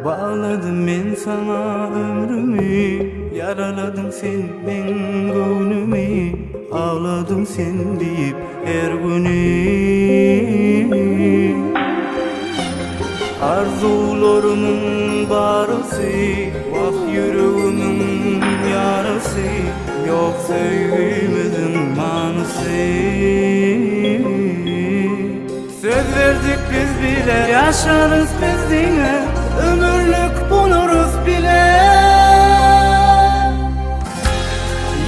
Bagladym men saňa ömrümi Ýaraladyň sen meň göwnümi Agladym sen diýip her güni Arzuwlarymyň barysy Wah ýüregimiň ýarasy Ýok söýgimiziň manysy Söz berdik biz bile Ýaşarys biz diňe Ömürlik bolarys bile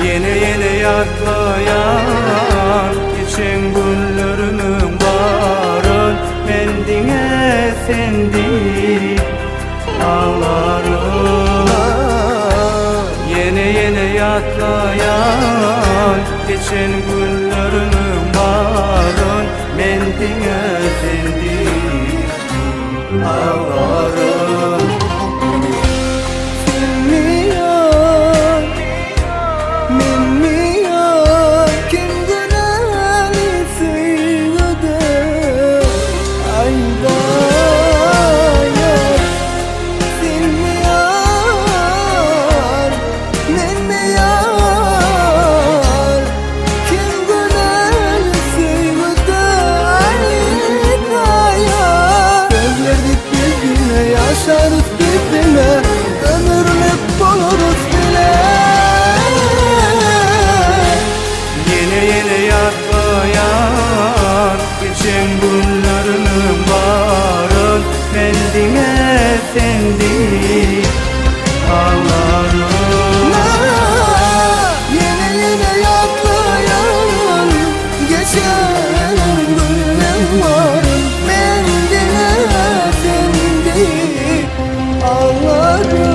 Ýene ýene ýatlaýan Geçen günlerimiň baryn Men diňe sen diýip aglaryn Ýene ýene ýatlaýan Geçen günlerimiň baryn Men diňe sen diýip aglaryn Senmi ýar, menmi ýar Kim günäli söýgüde Aýda ýar Senmi ýar, menmi ýar Kim günäli söýgüde Aýda ýar Söz berdik biz bile Ýaşarys biz bile Ömürlik bolarys bile Ýene ýene ýatlaýan Geçen günlerimiň baryn Men diňe sen diýip aglaryn Ýene ýene ýatlaýan Geçen günleň baryn Men diňe sen diýip aglaryn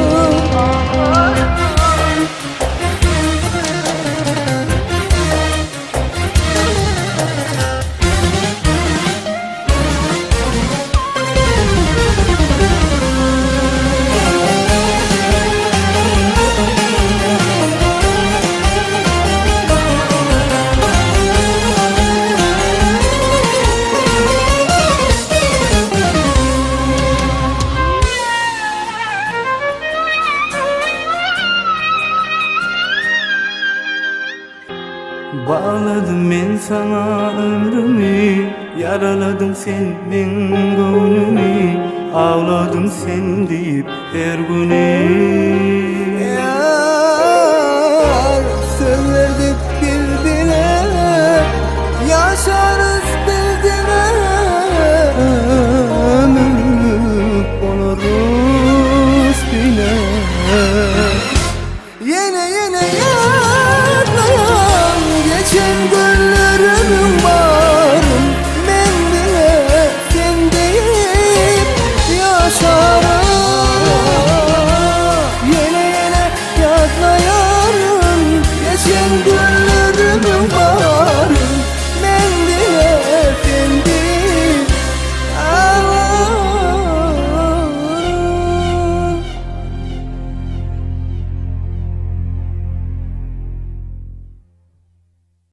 Bagladym men saňa ömrümi Ýaraladyň sen meň göwnümi Agladym sen diýip her güni Ýar söz berdik biz bile Ýaşarys.